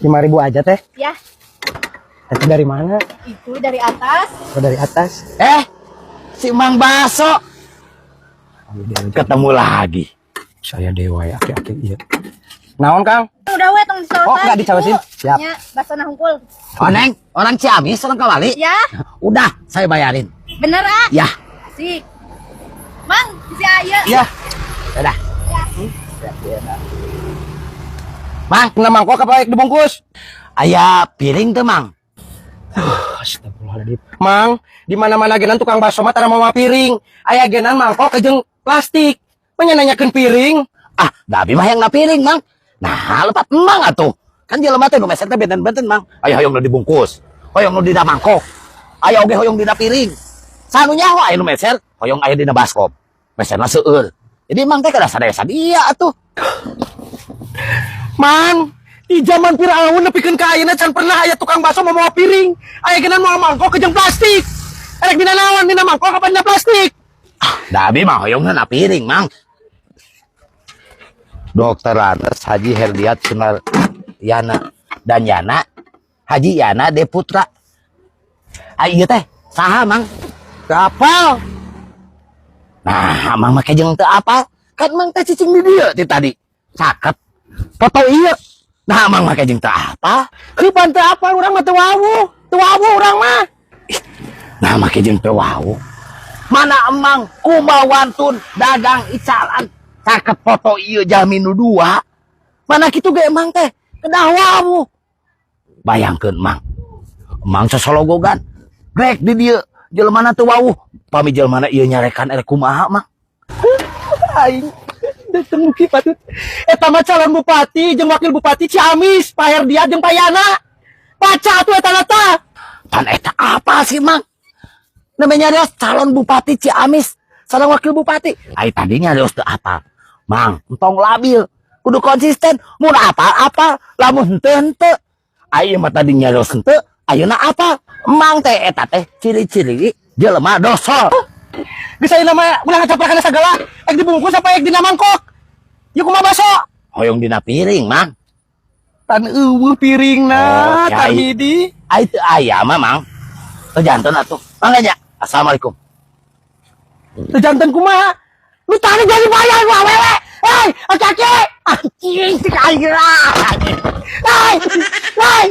5.000 aja, Teh. Ya. Teteh dari mana? Itu dari atas. Oh, dari atas. Eh, si Mang Baso. Ketemu lagi. Saya dewa ya, aki-aki iya. Naon, Kang? Udah we, tong disaosan. Oh, nggak disaosin. Siap. Nya, basona hungkul. Oh, Neng, orang Ciamis, orang Kawali. Ya. Udah, saya bayarin. Bener ah. Ya. Asik. Mang, si aya. Ya. Udah. Mang, Kena mangkok apa dibungkus? Aya piring tuh, Mang? Astagfirullahaladzim. Mang, di mana-mana genan tukang bakso mah tara mawa piring. Aya genan mangkok jeung plastik. Manya nanyakeun piring? Ah, da abi mah hayang na piring, Mang. Nah, lepat Mang atuh. Kan jelema teh nu meser teh benten-benten, Mang. Aya hoyong nu dibungkus, hoyong nu dina mangkok. Aya oge hoyong dina piring. Sanu nyaho aya nu meser, hoyong aya dina baskom. Meserna seueur. Jadi Mang teh kada sadaya sadia atuh. Mang, di zaman Firaun nepikeun ka ayeuna can pernah aya tukang bakso mawa piring. Aya genan mawa mangkok jeung plastik. Erek dina naon, dina mangkok apa dina plastik? Ah, da abi mah hoyongna na piring, Mang. Dokter Andes Haji Herdiat Sunar Yana dan Yana Haji Yana De Putra. Ah, ieu teh saha, Mang? Teu apal. Nah, Mang make jeung teu apal. Kan Mang teh cicing di dieu ti tadi. Caket. Foto ieu. Nah, Mang make jeung teu apal. Kapan teu apal, urang mah teu wawuh. Teu wawuh urang mah. Nah, make jeung teu wawuh. Mana emang kumawantun dagang icalan caket foto ieu jalmi nu dua. Mana kitu ge emang teh kedah wawuh. Bayangkeun, Mang. Emang sosologogan. Grek di dieu jelema teu wawuh. Pami jelema ieu nyarekan erek kumaha, Mang? Aing dateng muki patut. Eta mah calon bupati jeung wakil bupati Ciamis, Pak Herdiat jeung Pak Yana. Baca atuh eta tah. Pan eta apa sih, Mang? Namanya dia calon bupati Ciamis, sareng wakil bupati. Ai tadinya dia teu apa? Mang, entong labil, kudu konsisten. Mun apa apa, lamun henteu henteu. Ai mah tadi nyarios henteu, ayeuna apa? Mang teh eta teh ciri-ciri jelema dosol. Geus, ayeuna mah ulah ngacaprakan sagala. Ek dibungkus apa ek dina mangkok? Yuk, kumaha baso? Hoyong dina piring, Mang. Tan euweuh piringna, Oh, yai. Tarmidi. Ai teu aya mah, Mang. Teu janten atuh. Mangga nya. Assalamualaikum. Teu janten kumaha? Lu tadi jadi bayar gua awewe. Hei, aki-aki. Anjing, cik aing lah. Hei, hei.